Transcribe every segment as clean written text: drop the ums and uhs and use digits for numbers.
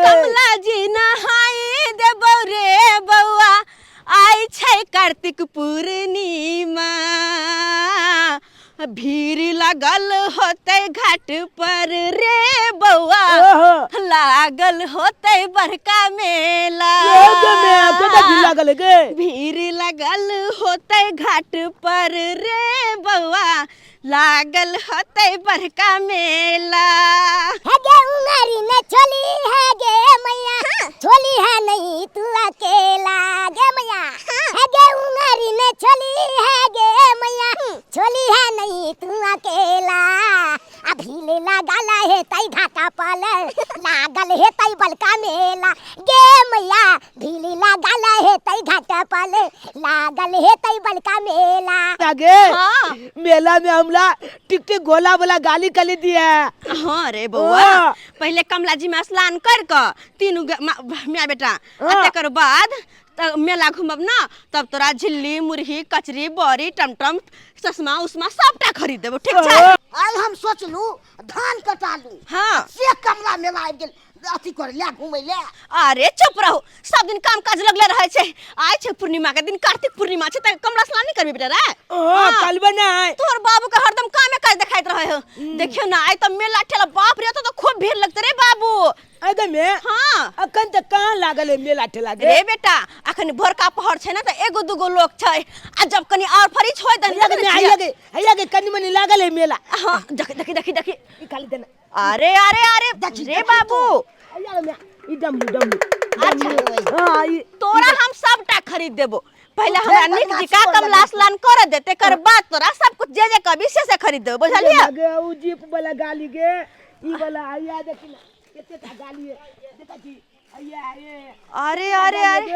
कमला जी नहाई देबौ रे बौआ, आइ छै कार्तिक पूर्णिमा, भीड़ लगल होतै घाट पर रे बौआ, ओहो। लागल होतै बड़का मेला। ए गे मैं कता भीड़ लागल है गे? भीड़ लगल होतै घाट पर रे बौआ, लागल होतै बड़का मेला। है गे उंगरी ने छोली है गे मैया, छोली है नहीं तू अकेला गे मैया। है गे उंगरी ने छोली है गे मैया, छोली है नहीं तू अकेला। अभी ले लागल है तई घाटा पल, लागल है तई बलका मेला गे मैया। भीली लागल है तई घाटा पल, लागल है तई बलका मेला। आगे हाँ। मेला में हमला टिक टिक गोला वाला गाली कली दिया। हाँ रे बौआ। हाँ। पहले कमला जी में स्नान कर क तीनू माय बेटा, आ हाँ। तकर बाद त मेला घूमब ना, तब तोरा झिल्ली मुरही कचरी बड़ी टमटम चश्मा उश्मा सबटा खरीद देबो, ठीक छै? हाँ। आइ हम सोचलू धान कटालू। हाँ। से कमला मेला आबि गेल अथी करे ले घूमै ले। अरे चुप रहो, सब दिन काम काज लगले रहे छै। आइ छै पूर्णिमा के दिन, कार्तिक पूर्णिमा छै, त कमला स्नान नहीं करबी बेटा रे? ओ हाँ। कल बना तोहर बाबू के हरदम कामे काज देखाइत रहे हो। देखियो ना, आइ त मेला ठेला, बाप रे, तो खूब भीड़ लगते रे बाबू। अगे में? हाँ। अखन त कहाँ लागल है मेला ठेला गे? रे बेटा, अखन भोरका पहर छै ना, त एगो दूगो लोग छै, आ जब कनी और फरी छोड़ दन हैया गे में, हैया गे, हैया गे, कनी मनी लागल है मेला। हाँ, देखी देखी देखी देखी। ई खाली देना। अरे अरे अरे, देखी, रे देखी बाबू। हैया गे में, ई डमरू डमरू। अच्छा। हाँ, ई तोरा हम सबटा खरीद देबो, पहले तू हमरा फेर नीक बदमाशी जिका करऽ कमला लगलही। स्नान कर दे, तेकर बाद तोरा सब कुछ जे जे कहबी से खरीद देबो, बुझलियै? गे उ जीप वाला गाली गे, ई वाला हैया देखी ना केते टा गाली है, देखा छी हैया ये। अरे अरे अरे।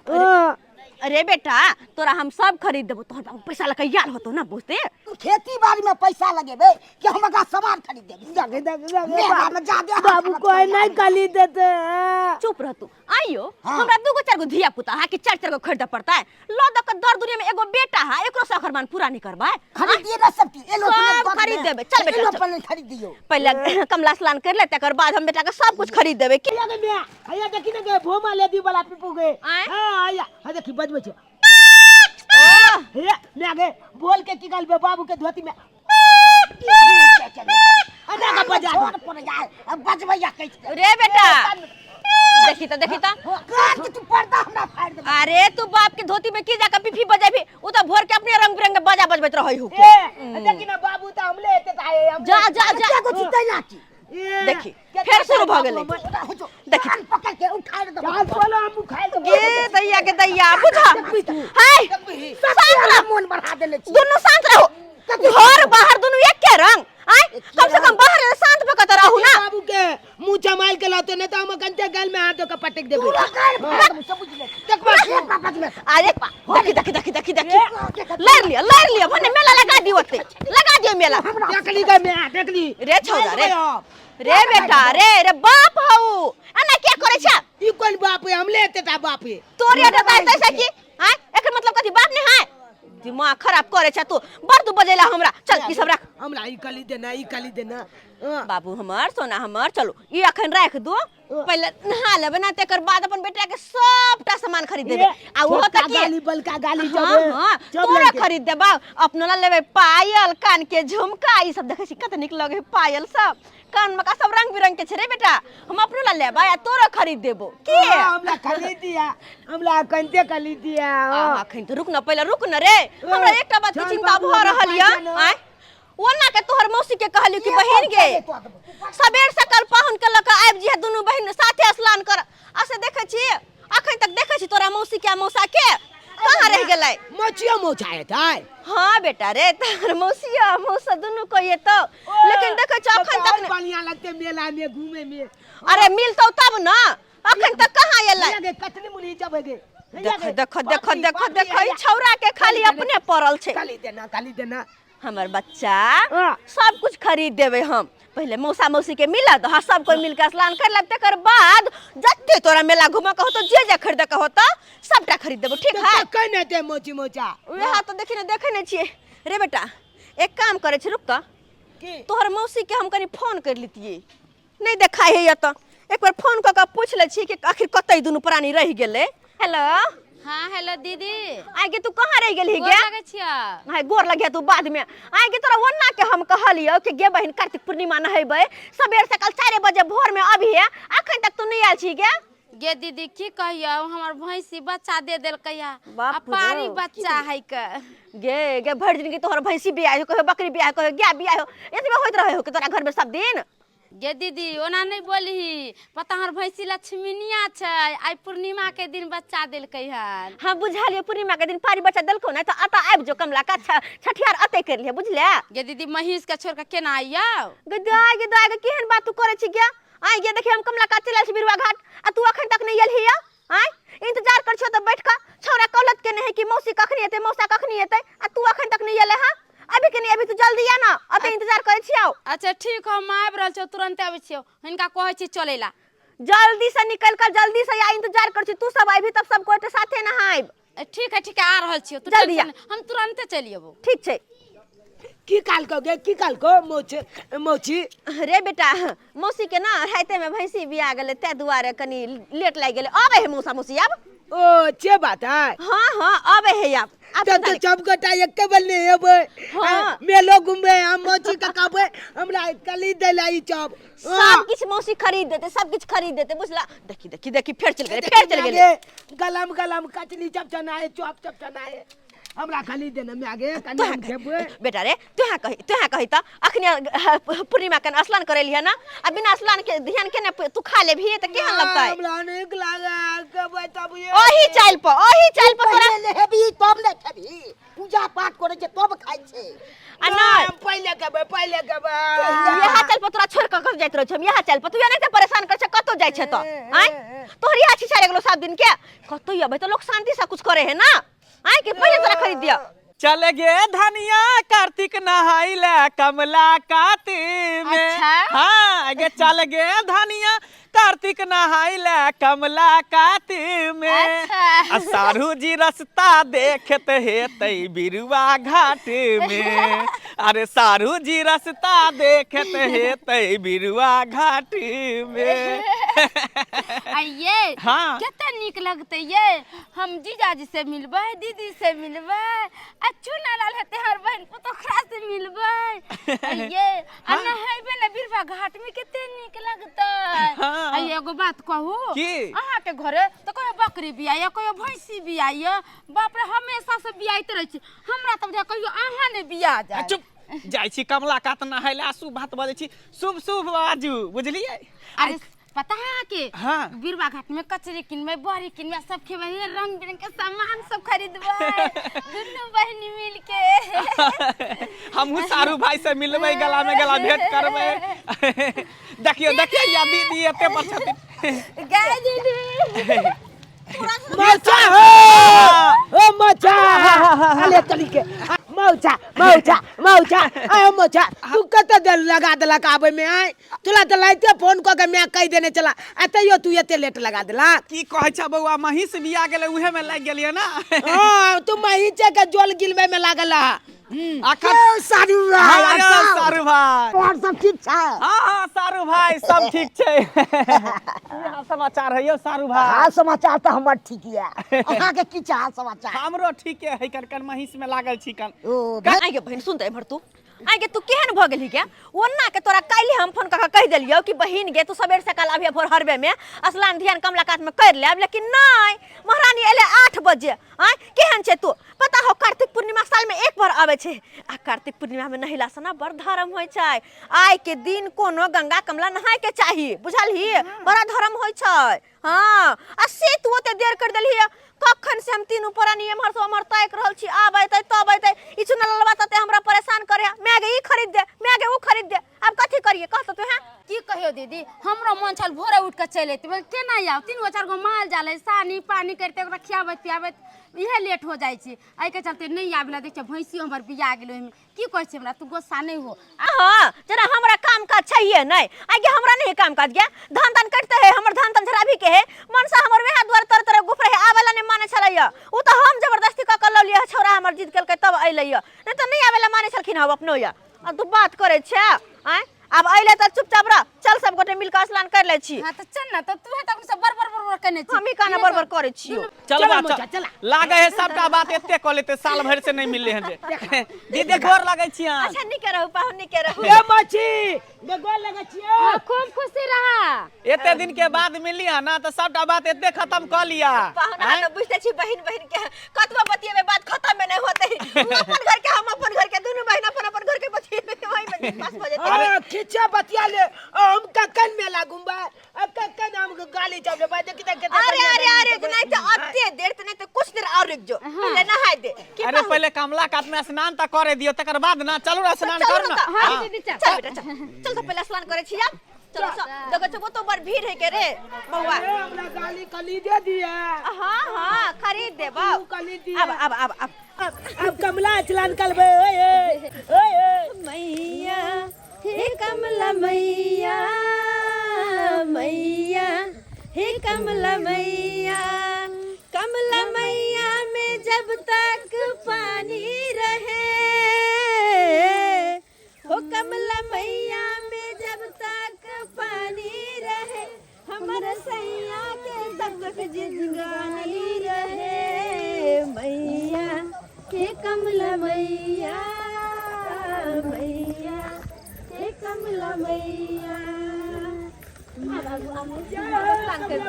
हाँ। अरे बेटा, तोरा हम सब खरीद देबो, तोहर बाबू पैसा लके यार होतो ना, बुझते? तू खेती बाड़ी में पैसा लगेबे कि हम एकरा सामान खरीद देबै? देखे देखे देखे, मेला में जादे हाथ बाबू खर्च कोई कर नहीं जाए। गाली देते हैं। चुप रह तू। आइयो। हाँ। हमरा दूगो चार गो धिया पुता है कि चार चार गो खरीदे पड़ता है? लो दक दर दुनिया में एगो बेटा है, एकरो से अखरमान पूरा नहीं करबा। खरीद दिए ना सब चीज, एलो सब पलंग दऽ खरीद देबै। देबै। चल बेटा, एलो चल। पलंग खरीद दियौ। पहले कमला स्नान कर ले, तकर बाद हम बेटा के सब कुछ खरीद देबै की। हैया गे में, हैया देखी ना गे, भोमा लेदी वाला पिपू गे। आँय? हाँ, हैया, हाँ देखी बजबै छै। हे, मैं गे, बोल के की गलबे बाबू के धोती में। अना का बजा दो। छोड़ पड़ जाए, अब बजबैया कैसे दे। रे बेटा, देखी त, देखी त। कान के तू पर्दा हमरा फाड़ दे। अरे तू बाप के धोती में की जाके पिफी बजेबी? उ त भोर के अपने रंग बिरंग के बाजा बजबैत रहै हो। ए, देखी ना बाबू त हमले एते त आए हम। जा जा जा। एगो चितै लाठी। ए, देखी, के फेर शुरू भ गेलै। ओकरा हो जो, देखी। कान पकड़ के उठाड़ दे। चाल बोलो हम उखाड़ दे। गे दैया के दैया, बुझा हाय, शांत रह। मोन बढ़ा देने छी। दुनू शांत रहो, घर बाहर दुनू एके रंग। आय, कम से कम बाहर शांत भऽ के तऽ रहू ना। बाबू के मुंह चमाइल के लाते नहीं तो हम कंचे गल में हाथ धो के पटक देबे। पूरा कान फाड़ देबो, सब बुझि ले। देखबा। एक बाप बजबे। अरे देखी देखी देखी देखी देखी, लड़ लिया लड़ लिया, भने मेला लगा दियो, ओते लगा दियो मेला। देखली गे मैं देखली। रे छौड़ा रे, रे बेटा रे, रे बाप हौ, एना किया करै छै? ई कोन बाप है? हमले एते टा बाप है। तोरे एते ता ऐसे की? हां, एकर मतलब कथी, बाप नहीं है? दिमाग खराब करे छै तू, बड़ तू बजेला हमरा। चल, ई सब रख। हमरा ई कली देना, ई कली देना। हाँ। बाबू हमर, सोना हमर, चलो ई अखन राख दो, पहले नहा लेबै ना, तेकर बाद अपन बेटा के सबटा सामान खरीद देबै। आ ओहो छोटका त की गाली बलका गाली हाँ, जबे, हाँ, जब तोरा लड़के। खरीद देबा, अपनो ला लेबै पायल, कान के झुमका, ई सब देखै छी कते नीक लगै है पायल सब, कान में का सब रंग बिरंग के छै रे बेटा, हम अपनो ला लेबै आ तोरो खरीद देबो की। हाँ, हमरा खरीद दिया, हमरा कंते खरीद दिया। आ, अखन तऽ रुक न, पहिले रुक न रे, हमरा एकटा बात के चल चिंता बाबू, भऽ हमरा रहल यऽ। पाइ दे न। आँय, ओना के तोहर मौसी के कहलियौ कि बहिन गे, सबेर सकल पाहुन के लऽ कऽ आबि जइहे, दुनू बहिन साथे स्नान कर, आ से देखै छी अखन तक देखै छी तोरा मौसी के आ मौसा के कहाँ रहि गेलै? मौचियो मौचा एतै? हाँ बेटा रे, तोहर मौसिया आ मौसा दुनू कोई एतौ, लेकिन देखै छी अखन तक नहि। बढ़िया लगते मेला में घूमे में। अरे मिलतौ तब न, अखन तक कहाँ एलै? गे कतनी मुली जब गे। देख देख देख देख देख, ई छौरा के खाली अपने पड़ल छै। काली देना, काली देना। हमर बच्चा, हाँ। सब कुछ खरीद देबै हम, पहले मौसा मौसी के मिलत, हाँ, सब कोई मिलके स्नान कर लेब, तकर बाद जते तोरा मेला घूमऽ के होतो, जे जे खरीदऽ के होतो सबटा खरीद देबो, ठीक है? कखन हेतै मौची मौचा? वएह तऽ देखी ने, देखै नहि छियै रे बेटा। एक काम करै छी, रुक तऽ। की? तोहर मौसी के हम कनि फोन कर लितियै, नहि देखाइ है तऽ एक बेर फोन कऽ कऽ पूछि लै छी कि आखिर कतऽ ई दुनू प्राणी रहि गेलै। हेलो। हाँ हेलो दीदी। आइ गे तू कहाँ रहि गेलही गोर गे? लगै छियै। हाय गोर लगिया तू बाद में। आइ गे तोरा ओन्ना के हम कहलियौ कि गे बहिन कार्तिक पूर्णिमा नहेबै सबेर सकाल 4 बजे भोर में अबिहे, अखन तक तू नहीं आयल छी गे। गे दीदी की कहियौ, हमर भैंसी बच्चा दे देलकै या बाप आ पारी रे। बच्चा है के। गे गे भरि दिन के तोहर भैंसी बियाह हो, कहियो बकरी बियाह हो, कहियो गाय बियाह हो, एतबे होइत रहे हो कि तोरा घर में सब दिन? गे दीदी ओना नहीं बोलही, पता हमर भैंसी लक्ष्मीनिया छै, आइ पूर्णिमा के दिन बच्चा देलकै हन। हाँ बुझलियै, पूर्णिमा के दिन पारी बच्चा देलकौ ने, तऽ अतऽ आबि जो कमला का छठिहार अतै कर लिहे, बुझले? गे दीदी महींस के छोड़ के केना आइयौ? गे दाय गे दाय गे केहन बात तू करै छी गे? आइ गे देखियौ हम कमला कात चलि आयल छी बिरुआ घाट आ तू अखन तक नहि एलही। आइ इंतजार कर छियौ तऽ बैठ कऽ, छौड़ा कौलत केने है कि मौसी कखनी एतै, मौसा कखनी एतै, आ तू अखन तक नहि एले हँ। अभी के नहीं अभी तू जल्दी आ ना, अतै इंतजार करै छियौ। अच्छा ठीक हौ, हम आबि रहल छियौ, तुरन्ते आबै छियौ। हिनका कहै छी चलै ला। जल्दी से निकल कर जल्दी से आ, इंतजार कर छी, तू सब आबी तब सब गोटे साथे नहायब। ठीक है ठीक है, आ रहल छियौ, तू जल्दी आ। टेंशन नहि, हम तुरन्ते चलि अयबौ। ठीक छै। की काल को गे, की काल को मौची मौची? रे बेटा मौसी के ना राते में भैंसी बिया गेलै, तै दुआरे कनी लेट लागि गेलै। आबै है मौसा मौसी आब। ओ चे बात है। हाँ हाँ आबै है आब। आब तब तो चिंता सब गोटा एके बेर नहीं एबै। हाँ। मेलो घुमबै, हम मौसी के कहबै हमरा कली दै ला ई चॉप। सब किछ मौसी खरीद देते, सब किछ खरीद देते, बुझला? देखी देखी देखी फेर चल गेलै, फेर चल गेलै। गलम गलम कचली चप चना है, चॉप चप चना है, हमरा खाली देना में आगे कनी हम खेबै। बेटा रे तू यहाँ कही, तू यहाँ कही त अखनी पूर्णिमा के स्नान करेलिहे ना, आ बिना स्नान के ध्यान के ने तू खा लेबही त केहन लगतै? हमरा नीक लागे खेबै तब ये। ओही चाइल पर, ओही चाइल पर तोरा पहिले लेबही तब ने खेबही, पूजा पाठ करे छै तब खाइ छै। आ नहि हम पहिले खेबै, पहिले खेबै। यहाँ चाइल पर तोरा छोड़ के कतौ जाइत रहै छै, हम यहाँ चाइल पर तू एनाहिते परेशान करै छै, कतौ जाइ छै त आँय तोहर यहाँ छिछा गेलो 7 दिन के, कतौ अबै त लोक शांति से कुछ करे है ना, आँय के पहिले तोरा खरीद दिया। चल गे धनिया कार्तिक नहाई ले कमला काती में। अच्छा। हाँ गे चल गे धनिया कार्तिक नहाई ले कमला काती में। अच्छा। आ सारू जी रास्ता देखत हेतै बिरुआ घाट में। अरे सारू जी रास्ता देखत हेतै बिरुआ घाट में। आइये हाँ। कते नीक लगतै ये, हम जीजाजी से मिलबै, दीदी से मिलबै, आ चुना लाल हेतै हमर बहिन पुतोखरा से मिलबै। आइये आ नहेबै ने बिरवा घाट में कते नीक लगतै। हाँ। आइये एगो बात कहू? की? अहाँ के घरे तऽ कहियो बकरी बियाइया, कहियो भैंसी बियाइया, बाप रे हमेशा से बियाइत रहै छी, हमरा तऽ बुझाइया कहियो अहाँ ने बिया जाय। चुप जाइ छी कमला कात नहाय लए, शुभ बात बजै छी, शुभ शुभ बाजू, बुझलियै? अरे पता है अहाँके? हाँ। बिरवा घाट में कचरी किनबै, बड़ी किनबै, सब खेबै, रंग बिरंग के सामान सब खरीदबै दुनू बहिनी मिल के। हमहूँ सारू भाई से मिलबै, गला में गला भेंट करबै। देखियौ देखियौ या दीदी एते पर छथिन। गाय दीदी मौचा हो ओ मौचा, अले चली के मौचा मौचा मौचा आय मौचा, तू कते देर लगा देलक आबै में? आय तोला तऽ लाइते फोन कऽ के मैं कहि देने चला, आ तैयो तू एते लेट लगा देलक। की कहै छ बौआ, महींस बिया गेलै उहे में लागि गेलियै ना। हाँ तू महींसे के जल गिलबै में लागल रह। अखन सारू भाई, हाँ, यौ, सारू भाई। और सब ठीक छै? हाँ हाँ सारू भाई सब ठीक छै। की हाल समाचार है यौ सारू भाई? हाल समाचार तऽ हमर ठीक यऽ, अहाँके की छै हाल समाचार? हमरो ठीके है, कन कन महींस में लागल छी कन। ओ आइ गे बहिन सुन तऽ एम्हर तू, आइ गे तू केहन भऽ गेलही गे? ओन्ना के तोरा काल्हि हम फोन कऽ के कहि देलियौ कि बहिन गे तू सबेर सकाल अभिये भोर हरबे में स्नान ध्यान कमला कात में कर लेब, लेकिन नहि महारानी एलै 8 बजे। आँय केहन छै तू? पता हो कार्तिक पूर्णिमा साल में एक बार आबै छै, आ कार्तिक पूर्णिमा में नहेला से ना बड़ धर्म होइ छै। आइ के दिन कोनो गंगा कमला नहाय के चाही, बुझलही? बड़ा धर्म होइ छै। हाँ आ से तू ओते देर कर देलही, कखन से हम तीनू प्राणी एम्हर से ओम्हर ताकि रहल छी, आब अयतै तब अयतै। ई चुना ललवा तते हमरा परेशान करे, मैं गे ई खरीद दे, मैं गे ऊ खरीद दे, आब कथी करिए कह तो तू? हैं की कहियो दीदी, हमरो मन छल भोरे उठ के चलि अयती, मगर केना आउ? 3 गो 4 गो माल जाल है, सानी पानी करिते ओकरा खियाबैत पियाबैत इहे लेट हो जाइ छै, एहिके चलते नहि आबि। देखियौ भैंसियो हमर बिया गेल ओहिमे, की कहै छै हमरा तू गुस्सा नहि हो। हाँ जरा हमरा काम काज चाहिए नहीं, आगे हमरा नहीं काम काज गया, धान तान कटते है हमर, धान तान झराबी के है मनसा हमर वएह द्वार तर तर गुफ रहे, आवेला नहीं माने छलैया, उ तो हम जबरदस्ती क के ललिया, छौरा हमर जीत केलकै तब अइलैया, नहीं तो नहीं आवेला माने छलखिन हम अपनो या। आ तू बात करे छे आँय? आब अइले तऽ चुपचाप रह, चल सब गोटे मिल के स्नान कर लै छी। हां, तऽ चल ना, तऽ तू तक सब बड़ बड़ बड़ केने छी। हम ही काना बड़बड़ करै छियो। चल चला बा, मोचा, चल। चला। लागे है सबटा बात एते कऽ लेते, साल भरि से नहीं मिलले हैं जे। दीदी, गोर लगै छी अहाँ। अच्छा, नीके रहू पाहुन, नीके रहू। ए मछी गे, गोर लगे छियो। हाँ, खूब खुशी रहा। एते दिन के बाद मिलली है ना, तऽ सबटा बात एते खत्म कऽ लिया। पाहुन, अहाँ तऽ बुझते छी बहिन बहिन के कतबो बतियेबै बात खत्म में नहीं होते। उ अपन घर के, हम अपन घर के, दुनू बहिन अपन अपन घर के बतियेबै, ओहि में दिन पास भऽ जेतै। अरे खिच्चा बतिया ले, हम कखन मेला घुमबै आ कखन हम गाली चलबै? देखी तऽ कते अरे बढ़िया अरे गाली अरे चलबै। नहीं तो अते देर तो नहीं तो कुछ देर और रुक जो, पहले नहाय दे कि अरे पाहुन? पहले कमला कात में स्नान तऽ करे दियो, तकर बाद ना चलू ना स्नान चलू करू ना ना। तऽ। हाँ हाँ। दीदी, चल। चल बेटा, चल चल, तो पहले स्नान करे छी आब। चलो सब देखो छो तो बड़ भीड़ है के रे बउआ। अरे हमरा गाली कली दे दिया। हाँ हाँ, खरीद दे बाप। तू कली दिया। अब अब अब अब अब कमला स्नान करबै। ओए ओए ओए मैया, हे कमला मैया, मैया हे कमला मैया, कमला मैया में जब तक पानी रहे हो, कमला मैया में जब तक पानी रहे, हमर सैया के तब तक जिंदगानी रहे। मैया हे कमला मैया, मैया हे कमला मैया। कमला मैया, जय हो,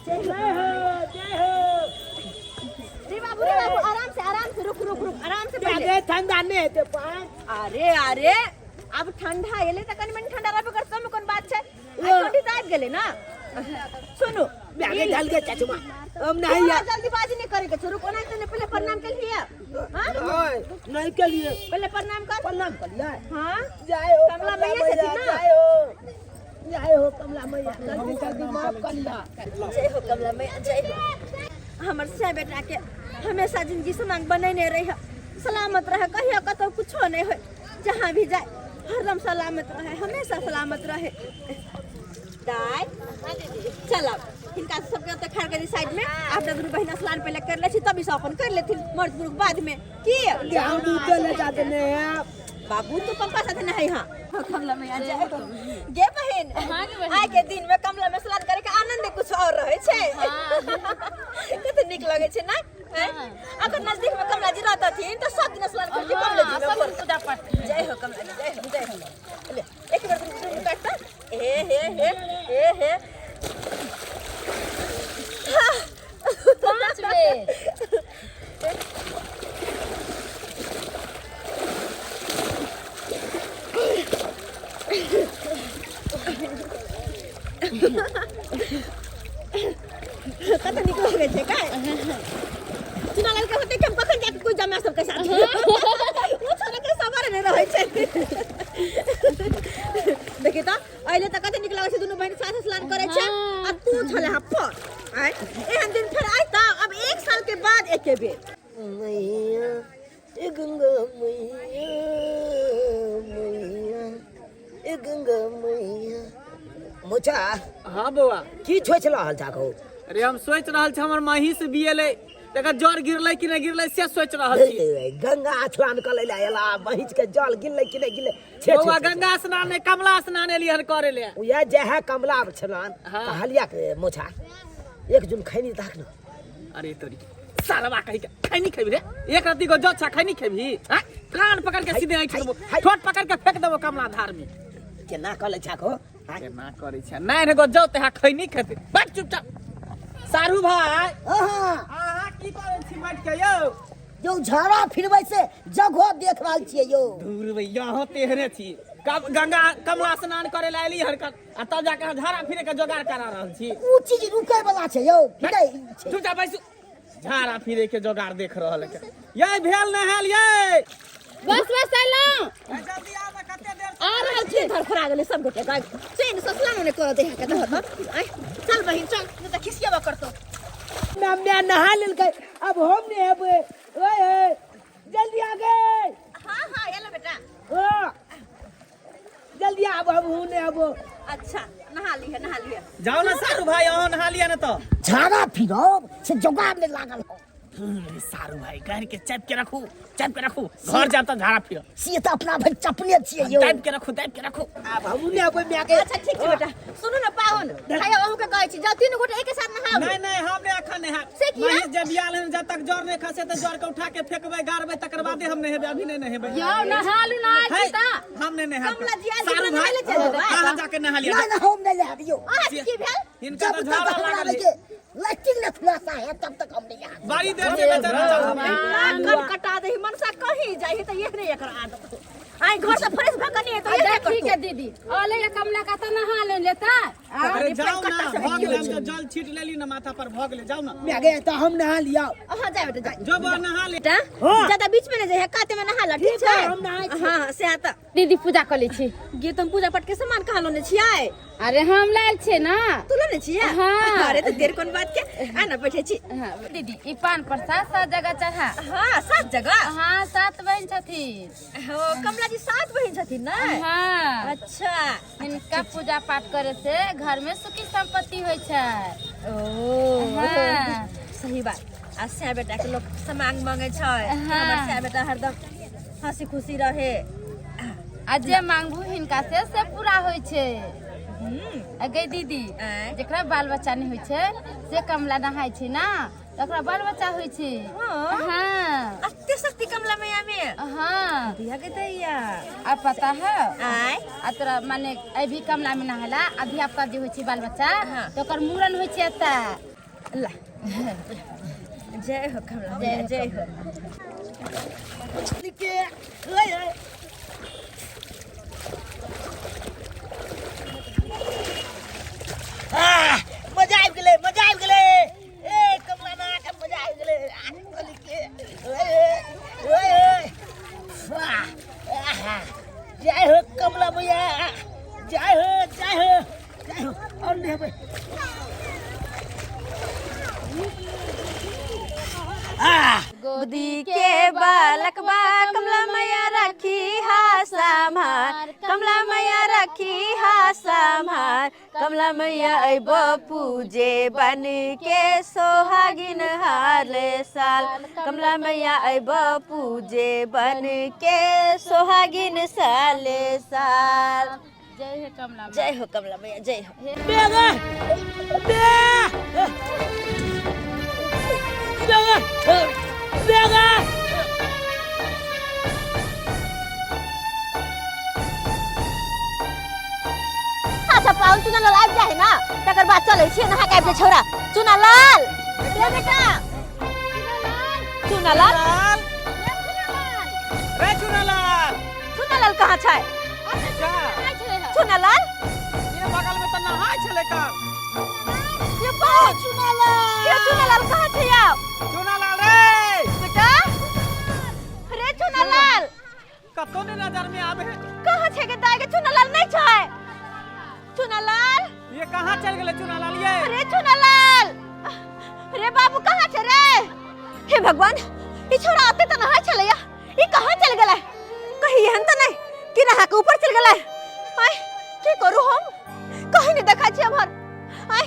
जय हो, जय हो। रे बाबू, रे बाबू, आराम से, आराम से, रुक रुक रुक, आराम से पहले। अरे ठंडा नहीं हेतै पानि। अरे अरे, अब ठंडा एले तऽ कनि मनि ठंडा रहबे करतै, ओहिमे कोन बात छै? आइ ठंडी तऽ आबि गेलै ना। सुनू। आगे ढल के चचमा हम नहीं तोरा यार। जल्दीबाजी नहीं करे के छै, रुक। ओनाहिते नहि, पहिले प्रणाम केलियै? हाँ। नहीं, नहीं के लिए। पहिले प्रणाम कर। प्रणाम कर लिया। हाँ। जय हो कमला मैया छथिन ना? जय हो, जय हो कमला मैया, जल्दी जल्दी माफ कर लिया। जय हो कमला मैया, जय हो। हमर से बेटा के हमेशा जिंदगी समांग बनैने रही, सलामत रहे, कहियो कतौ कुछो नहीं हो, जहाँ भी जाए हरदम सलामत रहे, हमेशा सलामत रहे। दाय, चलब हिनका सबके ओतऽ खाड़ करी साइड में। अपना दुनू बहिन स्नान पहिले कर लै छी, तब ई सब अपन कर लेथिन मर्द पुरुष बाद में की। हम दूध ले जाते नहीं है। बाबू तो पप्पा साथे नहाई। हाँ, कमला मैया जय हो। गे बहिन। हाँ गे बहिन। आइ के दिन में कमला में स्नान करे के आनंद कुछ और रहे छै। कते नीक लगे छै ना? हैं? अगर नजदीक में कमला जी रहतथिन तऽ सब दिन स्नान करके कमला जी में सब भोर। दिन पूजा पाठ। जय हो कमला जी, जय हो, जय हो। ले एक बार दुनू काटता। हे हे हे हे हे। 5 बेर। कते नीक लगे छै काय चुना के होते कि हम कखन जाके कोई जमा सबके साथ, ओ छोरा के सबर नहि रहै छै। देखी तऽ अहिले तऽ कते नीक लगै छै, दुनू बहिन साथ स्नान करै छै आ तू छले हा पर आय। एहन दिन फेर आय तऽ अब एक साल के बाद एके बेर। मैया ए गंगा मैया, मैया ए गंगा मैया। मोचा। हाँ बौआ। की सोच रहल छा कहू? अरे हम सोचि रहल छी, हमर महींस बियेलै, तकर जर गिरलै कि नहि गिरलै से सोचि रहल छी। गंगा स्नान कर ले एला, महींस के जल गिरलै कि नहि गिरलै छे? बौआ, गंगा स्नान नहि, कमला स्नान एलियै हन करे ले। उएह जे है कमला स्नान। हाँ। कहलिया के मोछा, एक जुन खैनी ताक न। अरे तोरी सालवा कहि के, खैनी खेबी रे? एक रत्ती को जौ छा, खैनी खेबी? हाँ, कान पकड़ के सीधे ऐठ देबो, हाय। ठोट पकड़ के फेंक देबो कमला धार में। केना कऽ लै छा कहो? केना करै छै? नहि ने गो जौ ते खैनी खेते, बैठ चुपचाप। सारू भाई, अहाँ की करै छी बैठ के यौ? यौ, झाड़ा फिरबै से जगह देख रहल छियै यौ। दूर भैया, अहाँ तेहने छी। कब गंगा कमला स्नान करे ला एली हरकत आ तब जाके अहाँ झाड़ा फिरे के जोगाड़ करा रहल छी। उ चीज रुकै वाला छै यौ कि नहि छै? चुपचाप बैसू, झाड़ा फिरे के जोगाड़ देख रहल है। ये भेल नहायल ये? बस बस, एलहुँ। जल्दी आब, कते देर? आ रहल छी। धरफड़ा गेलै सब गोटे गाय, चैन से स्नानो नहि करऽ दे के दहत। आय चल बहिन चल, नहि तऽ खिसियेबो करतौ। मैं नहा लेलकै, अब हम नहीं हेबै। ओए ओए, जल्दी आ गए। हाँ हाँ, एलो बेटा। ओ, जल्दी आब, हम हूँ नहीं आबो। अच्छा, नहा लिहे, नहा लिहे। जाओ ना सारू भाई, अहाँ नहा लिया ना तऽ। झाड़ा फिरब से जोगाड़ नहि लागल हो। सारू भाई गाड़ के चाप के रखू, चाप के रखू, घर जाब त झाड़ा फिर। से तऽ अपना भरि चपने छियै यौ। दाबि के रखू, दाबि के रखू। आब हमहूँ नहि अबै माय के। अच्छा ठीक छै बेटा, सुनू ने पाहुन, खाइयो अहूँ के कहै छी, जाउ तीनू गोटे एके साथ नहाउ। नहीं नहीं, हम नहीं अखन नहायब। से किया? महीष जे बियाल हन, जब तक जर नहीं खसे त जर के उठा के फेंकबै गाड़बै तकर बादे हम नहेबै, अभी नहीं नहेबै। यौ नहालू ना आयल है, छी तऽ। हम नहीं नहायब। कमला जी आयल छी, सारू नहाय भाई, लए चलि जेबै। अहाँ जाके नहा लिअ। नहीं नहीं, हम नहीं नहायब यौ। अहाँ के की भेल? हिनका जब तऽ तक झाड़ा हमरा लागल है। लगे लाइटिंग न खुलासा है तब तक हम नहीं नहायब। बड़ी देर से बेचारा चल। नाक कटा दही मनसा कहीं जाही त ये नहीं एकर आदत। आई घर से फ्रेश भ के नहीं तो ये अच्छा ठीक है दीदी, अले ये कमला का तऽ नहा ले लेता। अरे जाओ ना, भऽ गेलै, हम तऽ जल छीट लेली ना माथा पर, भऽ गेलै, जाओ ना। माय गे तऽ हम नहा लियौ। अहाँ जा बेटा जा। जो बा नहा ले। बेटा ज्यादा बीच में नहीं जाइए, काते में नहा ला, ठीक छै? हम नहाय छी। हां से त दीदी पूजा कऽ लै छी। गे तुम पूजा पाठ के सामान कहाँ लोने छियै? अरे हम लायल छियै ना। तू लोने छियै? हाँ। अरे तो देर कोन बात के, आ ना बैठे छी। हाँ, दीदी ई पान प्रसाद सात जगह चढ़ा। हाँ सात जगह? हाँ सात बहन छथिन। हो कमला जी सात बहन छथिन ना? हाँ। अच्छा। हिनका पूजा पाठ करे से घर में सुखी संपत्ति होइ छै। ओ हाँ। सही बात। आ स्या बेटा के लोग समांग मांगे छै। हाँ। हमर स्या बेटा हरदम हंसी खुशी रहे। आ जे मांगबू हिनका से पूरा होइ छै। आ गई दीदी, आँय? जेकरा बाल बच्चा नहीं होइ छै से कमला नहाय छै ना, तऽ ओकरा बाल बच्चा होइ छै। हाँ। हाँ। अते शक्ति कमला मैया में। हाँ। दिया के दैया। आ पता है? आय? आ तोरा माने अभी कमला में नहेला आ धिया पुता जे होइ छै बाल बच्चा हाँ। तऽ ओकर मूड़न होइ छै एतऽ। ला। जय हो कमला मैया, जय हो। के ओए ओए। आह, मजा आबि गेलै, मजा आबि गेलै। ए कमला ना के मजा आबि गेलै। आह, बोली के, ओए, ओए, ओए। वाह, आहा, जय हो कमला मैया, जय हो, जय हो, जय हो। और नहेबै। आह, गोदी के बालक बा कमला मैया रखी हा संभार, कमला मैया रखी हा संभार, कमला मैया अइब पूजे बन के सोहागिन हाले साल, कमला मैया अइब पूजे बन के सोहागिन साले साल। जय हो कमला मैया। जय हो कमला मैया, जय हो। बेगा, बे, बेगा, बेगा। अच्छा पाहुन चुना लाल आबि जाइ ना, तकर बाद चलै छियै नहा के आबि जाइ छौड़ा। चुना लाल रे बेटा, चुना लाल रे चुना लाल, चुना लाल कहाँ छै? अच्छा चुना लाल ये बगल में तऽ नहाय छलै काल। ये पाहुन चुना लाल, ये चुना लाल कहाँ छै यौ? चुना लाल रे बेटा, रे चुना लाल कतौ नहि नजर में आबे है। कहाँ छै गे दाइ गे? चुना लाल नहि छै। चुना लाल ये कहाँ चल गेलै चुना लाल ये? रे चुना लाल रे बाबू कहाँ छै रे? हे भगवान, ई छोरा आते तऽ नहाय छलैया, ई कहाँ चल गेलै? कहीं एहन तऽ नहि कि नहा के ऊपर चल गेलै? आय की करू हम, कहीं नहि देखै छियै एम्हर। आय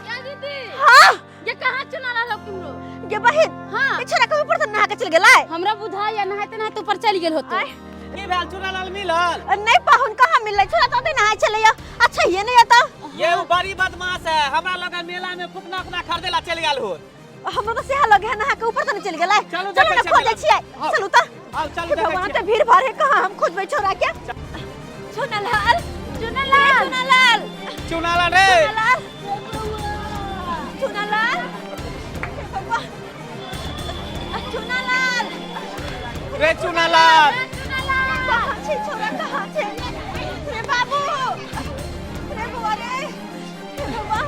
या दीदी, हाँ ये कहाँ चुना लाल हो किमरो? गे बहिन, हाँ। ई छोरा के ऊपर तऽ नहा के चल गेलै। हमरा बुझाइया नहाते नहाते ऊपर चलि गेल होतै। आय की भेल चुना लाल मिलल? नहीं पाहुन कहाँ मिललै, छोरा तऽ ओतै नहाय छलैया। अच्छा ये नहीं आता। ये उ बड़ी बदमाश है, हमरा लगा मेला में फुकना उकना खरीदे ला चलि गेल होत। हमरो तऽ सेहा लगे है, नहा के ऊपर तऽ नहीं चलि गेलै। चलू चलू देखै ने छियै खोजै मेला। छियै, आउ। चलू तऽ। आउ चलू हे देखै भगवान, छियै। तऽ भीड़ भाड़ है, कहाँ हम खोजबै छोरा के? चुना लाल, चुना लाल, चुना लाल, चुना लाल रे, चुना लाल, चुना लाल, हे भगवान, चुना लाल रे, चुना लाल कहाँ छै छोरा, कहाँ छै रे बाबू, रे बौआ रे? हे भगवान,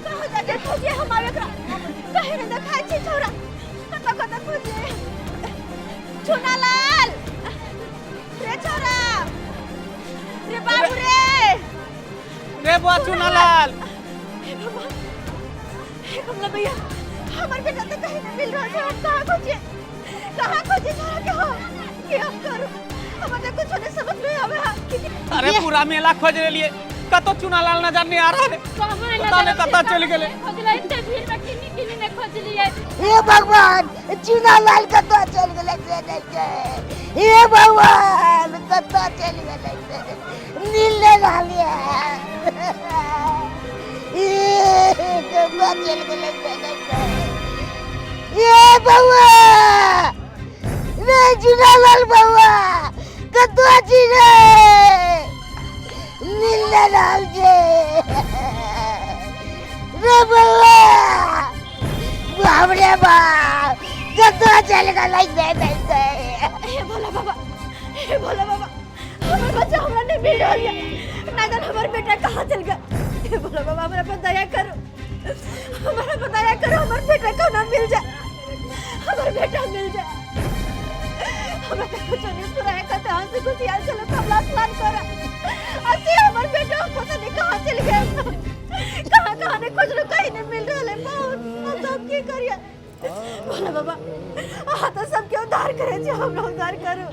कहाँ जाके खोजिए हम आब एकरा? कहीं नहि देखाइ छै छोरा, कतऽ कतऽ खोजिए। चुना लाल रे छोरा, रे बाबू रे, रे बुआ चुना लाल। हे भगवान, हे कमला भैया, हमर बेटा तो कहीं नहीं मिल रहा है। हम कहाँ खोजिए, कहाँ खोजिए छोरा के? हम की हम करू, हमरा तो कुछ नहीं समझ में आवे है। अरे पूरा मेला खोज लेलिए, कतौ चुना लाल नजर नहीं आ रहा है। कहाँ पता नहीं कतऽ चलि गेलै। खोजलै, एते भीड़ में किन्नी किन्नी नहि खोजलै। खोजलियै। हे भगवान, चुनालाल कतऽ चलि गेलै से नहि छै। हे भगवान, कतऽ चलि गेलै से मिल नहि रहल यऽ। हे, कतऽ चलि गेलै से नहि छै। हे बौआ रे, चुनालाल बौआ, कतऽ छी रे? मिल नहि रहल छै रे बौआ। बाप रे बाप, कतऽ चलि गेलै से नहि छै। हे भोला बाबा, हे भोला बाबा, हमर बच्चा हमरा नहीं मिल रहल ये। ना जान हमर बेटा कहाँ चल गया। हे भोला बाबा, हमरा पर दया करो, हमरा पर दया करो, हमर बेटा कहुना मिल जाए, हमर बेटा मिल जाए। हमरा तो कुछ नहीं सुनाया, कहते हंसी खुशी आयल चलो कमला स्नान कर, असे हमर बेटा पता नहीं कहाँ चल गया। कहाँ कहाँ नहीं खोजलो, कहीं नहीं मिल रहा है। बहुत हम सब की करिए? भोला बाबा, अहाँ तो सबके उद्धार करे छी, हमरा उद्धार करू।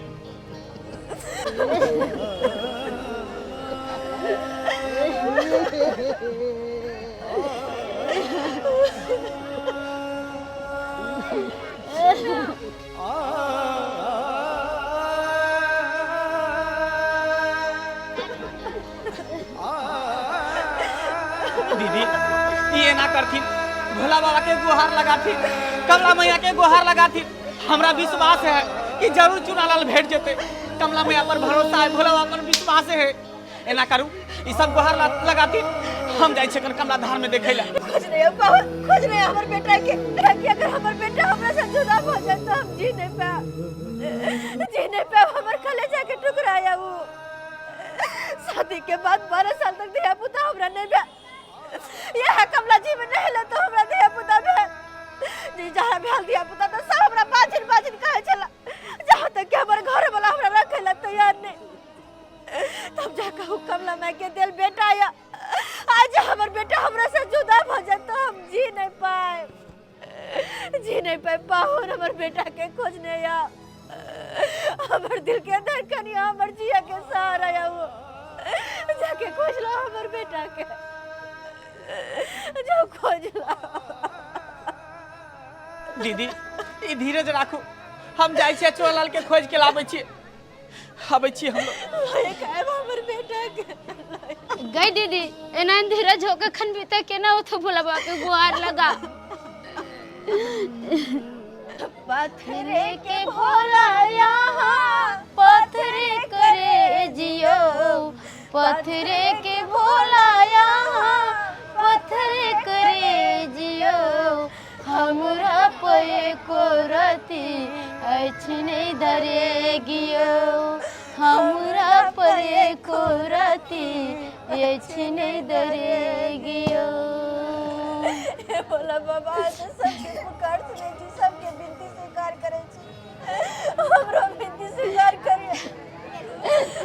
दीदी, ई एना करथिन, भोला बाबा के गुहार लगाथिन, कमला मैया के गुहार लगाथिन, हमरा विश्वास है कि जरूर चुनालाल भेट जेते। कमला मैया पर भरोसा है, भोला बाबा पर विश्वास है। एना करू, ई सब गुहार लगाथिन, हम जाइ छियै कन कमला धार में देखै ला। खोज रहे हो बहुत, खोज रहे हो हमर बेटा के, कि अगर हमर बेटा हमरा से जुदा भ जाए तो हम जी नहीं पाएब, जी नहीं पाएब। हमर कलेजा के टुकड़ा है वो। शादी के बाद 12 साल तक धिया पुता हमरा नहीं भेल। यह कमला जी में नहेला तो हमरा धिया पुता भेल जी, जहाँ भेल धिया पुता तो सब हमरा बाजिन बाजिन कहे छला, जहाँ तक कि हमर घर वाला हमरा रखे ला तैयार नहीं। तब जाके उ कमला माय के दिल बेटा आया। आज हमर बेटा हमरा से जुदा भ जाए तो हम जी नहीं पाए, जी नहीं पाए। पाहुन, हमर बेटा के खोजने या, हमर दिल के धड़कन या, हमर जिया के सहारा या, वो जाके खोज ला हमर बेटा के, जो खोज ला। दीदी, ई धीरज राखू, हम जाइ छियै चुनालाल के खोज के लाबै छियै, आबै छियै हम। लायक आयब हमर बेटा के। गई दीदी, एना धीरज होके खन बीते केना होतो? भोला बाबा के गुहार लगा। पत्थरे के भोला यहाँ, पत्थरे करे जियो, पत्थरे के भोला यहाँ, पत्थरे करे जियो, हमरा पे को रति अछि नहीं धरे गियो, हमरा पे को रति अछि नहीं धरे गियो। हे भोला बाबा, तो सबके पुकार सुनै छी, सबके विनती स्वीकार करै छी, हमरो विनती स्वीकार करिए,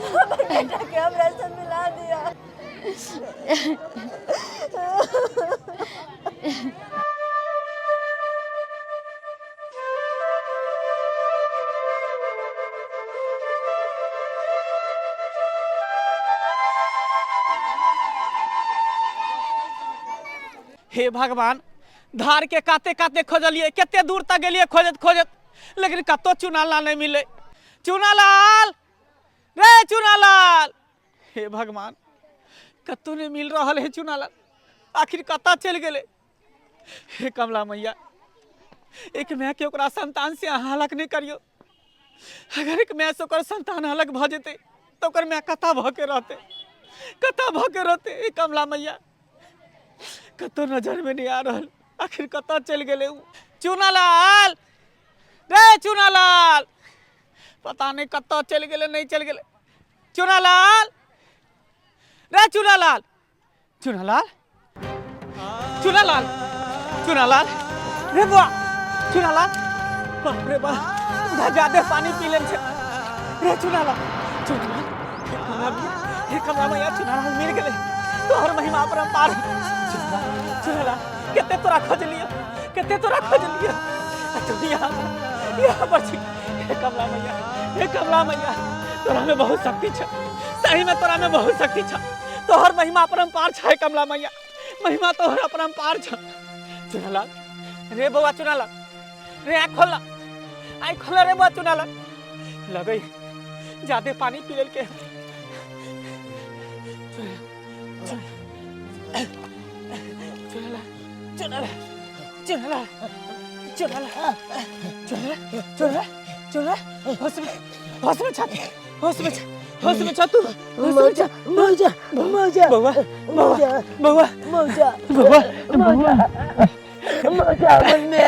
हमर बेटा के हमरा से मिला दिया। हे भगवान, धार के काते काते खोजलिए, कते दूर तक गेलिए खोजत खोजत, लेकिन कतो चुनालाल नहीं मिले। चुनालाल रे, चुनालाल, हे भगवान, कतो नहीं मिल रहा है चुनालाल, आखिर कतऽ चलि गेलै? हे कमला मैया, एक माय के ओकरा संतान से अहाँ अलग नहीं करियो। अगर एक माय से ओकर संतान अलग भऽ जेतै तऽ ओकर माय कतऽ भऽ के रहतै, कतऽ भऽ के रहतै? हे कमला मैया, कतौ नजर में नहीं आ रहल, आखिर कतऽ चलि गेलै उ? चुनालाल रे, चुनालाल, पता नहीं कतऽ चलि गेलै, नहीं चलि गेलै। चुनालाल रे, चुनालाल, चुनालाल, चुनालाल, चुनालाल रे बुआ, चुनालाल, बाप रे बाप, उधर ज्यादा पानी पी लेल छै रे। चुनालाल, चुनालाल, हे कमला मैया, हे कमला मैया, चुनालाल मिल गेलै, तोहर महिमा अपरंपार। चुनालाल, चुनालाल, कते तोरा खोजलियो, कते तोरा खोजलियो, आ तू यहाँ पर, यहाँ पर छी। हे कमला मैया, हे कमला मैया, तोरा में बहुत शक्ति छै, सही में तोरा में बहुत शक्ति छै, तोहर महिमा अपरंपार छै कमला मैया, महिमा तोहर अपरंपार छै। चुनालाल, रे बौआ चुनालाल, रे आँख खोलना, आँख खोलना रे बौआ चुनालाल। लगै जादे पानी पी लेलकै। चुनालाल, चुनालाल, चुनालाल, चुनालाल, चुनालाल, चुनालाल, चुनालाल, होश में, होश में छा, होश में छा, होश में छा तू, होश में छा। मौजा, मौजा, बौआ, बौआ, बौआ, मौजा, बौआ, बौआ, मौजा, मम्मी।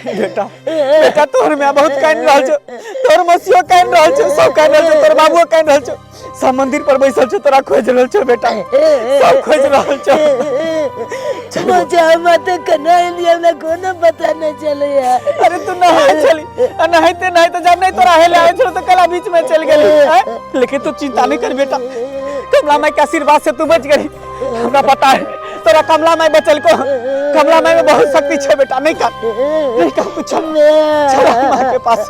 बेटा, बेटा, तोहर माय बहुत कानि रहल छौ, तोहर मौसियो कानि रहल छौ, सब कानि रहल छौ, तोहर बाबुओ कानि रहल छौ, सब मंदिर पर बैसल छौ, तोरा खोजि रहल छौ बेटा, सब खोजि रहल छौ। मौजा, हमरा तऽ केना एलियै हमरा कोनो पता नहि चलैया। अरे तू नहाय छली आ नहाइते नहाइते जब नहीं तोरा हेले आयल छलो तऽ कला बीच में चलि गेली। आँय? लेकिन तू चिंता नहीं कर बेटा, कमला माई के आशीर्वाद से तू बच गेली। हमरा पता है तोरा कमला माई बचल को, कमला माई में बहुत शक्ति छै बेटा। नहीं कर, नहीं कर, तू चल, चल माँ के पास।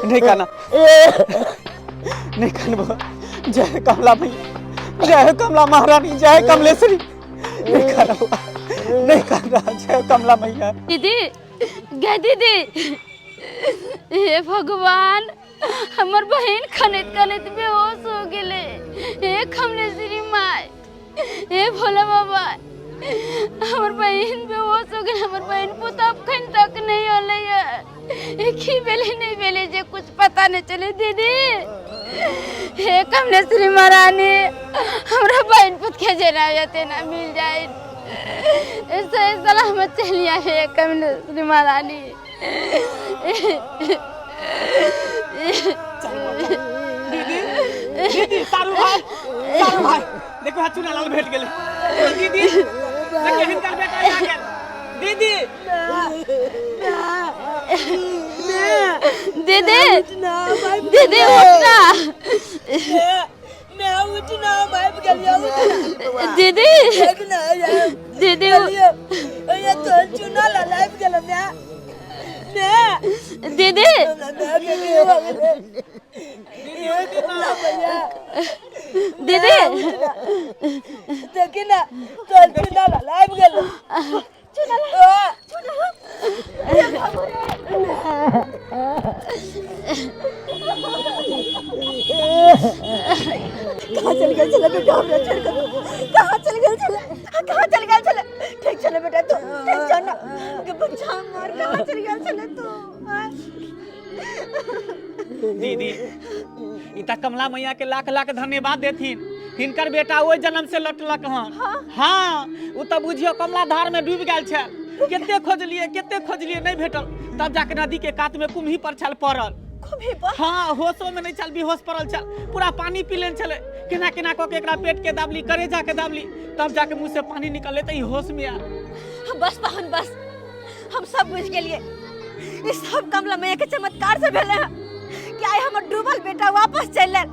नहीं कहना, नहीं कहना बउआ। जय कमला भैया, जय कमला महारानी, जय कमलेश्वरी। नहीं कहना बउआ, नहीं कहना, जय कमला मैया। दीदी, गे दीदी, हे भगवान, हमर बहिन खनैत खनैत बेहोश हो गेलै। हे कमलेश्वरी माय, हे भोला बाबा, हमर बहिन बेहोश हो गेलै। हमर बहिन पुतहु अखन तक नहि अलै है। की भेलै नहि भेलै जे कुछ पता नहि चलै। दीदी, हे कमलेश्वरी महारानी, हमरा बहिन पुत के जेना होइए तेना मिल जाए, सही सलामत चलि आए। हे कमलेश्वरी महारानी। दीदी, दीदी, तारू भाई, तारू भाई, देखो हाथ चुना लाल भेट गेलै। दीदी, देखिए हिनकर बेटा आ गेल। दीदी, दीदी, दीदी, उठना। मैं उठना, आबि गेलियै, उठना। दीदी, देखना, दीदी, ये तो चुना लाल आबि गेल। मैं मैं दीदी, दीदी, देखी ना, तोर चुना लाल आबि गेल। चुना, चुना। कहाँ चल गेल छले बेटा हमरा छोड़ के? कहाँ चल गेल छले? कहाँ चल गेल छले? ठीक छले बेटा तू? ठीक छ ना के बच्चा हमर? कहाँ चल गेल छले तू? दीदी, ई तऽ कमला मैया के लाख लाख धन्यवाद देथिन। हिनकर बेटा ओहि जन्म से लौटलक हन। हाँ, ओ तऽ बुझियौ कमला धार में डूबि गेल छल। कते खोजलियै, कते खोजलियै, नहि भेटल। तब जाके नदी के कात में कुम्ही पर छल पड़ल। कुम्ही पर? हाँ, होशो में नहीं छल, बेहोश पड़ल छल, पूरा पानी पी लेने छलै। केना केना कऽ के एकरा पेट के दाबली, करेजा के दाबली, तब जाके मुँह से पानी निकललै तऽ ई होश में आयल। बस बहन बस, हम सब बुझि गेलियै। ई सब कमला मैया के चमत्कार से भेलै हँ कि आइ हमर डूबल बेटा वापस चलि आयल।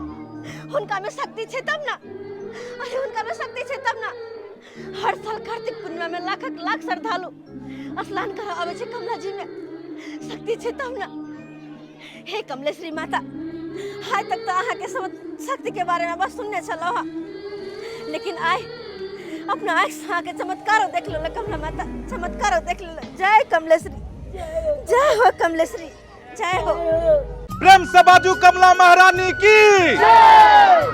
हुनका में शक्ति छै तब ना, अरे हुनका में शक्ति छै तब ना। हर साल कार्तिक पूर्णिमा में लाखक लाख श्रद्धालु स्नान करऽ आबै छै। कमला जी में शक्ति छै तब ना। हे कमलेश्वरी माता, आइ तक तऽ अहाँके सब शक्ति के बारे में बस सुनने छलहुँ हँ, लेकिन आइ अपना आँखि से अहाँके चमत्कारो देख लेलहुँ। कमला माता, चमत्कारो देख लेलहुँ। जय कमलेश्वरी, जय हो कमलेश्वरी, जय हो। प्रेम से बाजू कमला महारानी की।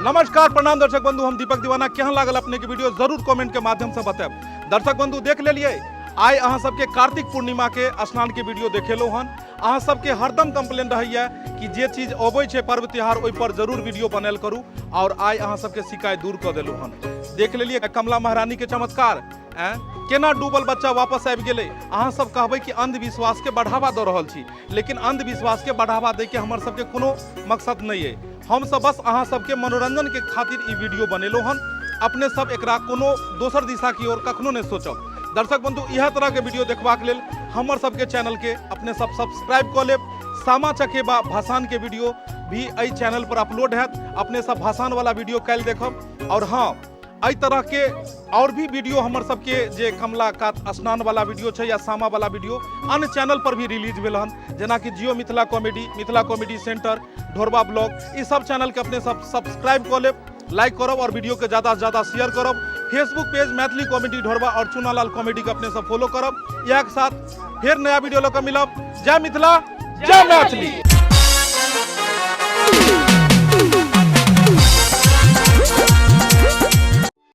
नमस्कार, प्रणाम दर्शक बंधु, हम दीपक दीवाना। केहन लागल अपने के वीडियो जरूर कमेंट के माध्यम से बताएब। दर्शक बंधु, देख लेलिए आइ अहाँ सबके कार्तिक पूर्णिमा के स्नान के वीडियो देखेलहुँ हन। अहाँ सबके हरदम कंप्लेन रहैया कि जे चीज अबै छै पर्व त्योहार ओहि पर जरूर वीडियो बनायल करू, और आइ अहाँ सबके शिकायत दूर कऽ देलहुँ हन। देख लेलिए कमला महारानी के चमत्कार, केना डूबल बच्चा वापस आबि गेलै। अहाँ सब कहबै कि अंधविश्वास के बढ़ावा दऽ रहल छी, लेकिन अंधविश्वास के बढ़ावा दै के हमर सबके कोनो मकसद नहि अइ। हम सब बस अहाँ सबके मनोरंजन के खातिर ई वीडियो बनेलहुँ हन। अपने सब एकरा कोनो दोसर दिशा की ओर कखनो नहि सोचब। दर्शक बंधु, इएह तरह के वीडियो देखबाक लेल हमर सबके चैनल के अपने सब सब्सक्राइब कऽ लेब। सामा चकेबा भसान के वीडियो भी एहि चैनल पर अपलोड हैत, अपने सब भसान वाला वीडियो काल्हि देखब। और हाँ, एहि तरह के और भी वीडियो हमर सबके जे कमला कात स्नान वाला वीडियो छै या सामा वाला वीडियो अन्य चैनल पर भी रिलीज भेल हन, जेनाकि Jio Mithila comedy, Mithila comedy centre, Dhorba blog, ई सब चैनल के अपने सब सब्सक्राइब कऽ लेब, लाइक करब और वीडियो के ज्यादा से ज्यादा शेयर करब। Facebook page Maithili comedy Dhorba और चुनालाल कॉमेडी के अपने सब फॉलो करब। इएह के साथ फेर नया वीडियो लऽ कऽ मिलब। जय मिथिला, जय मैथिली।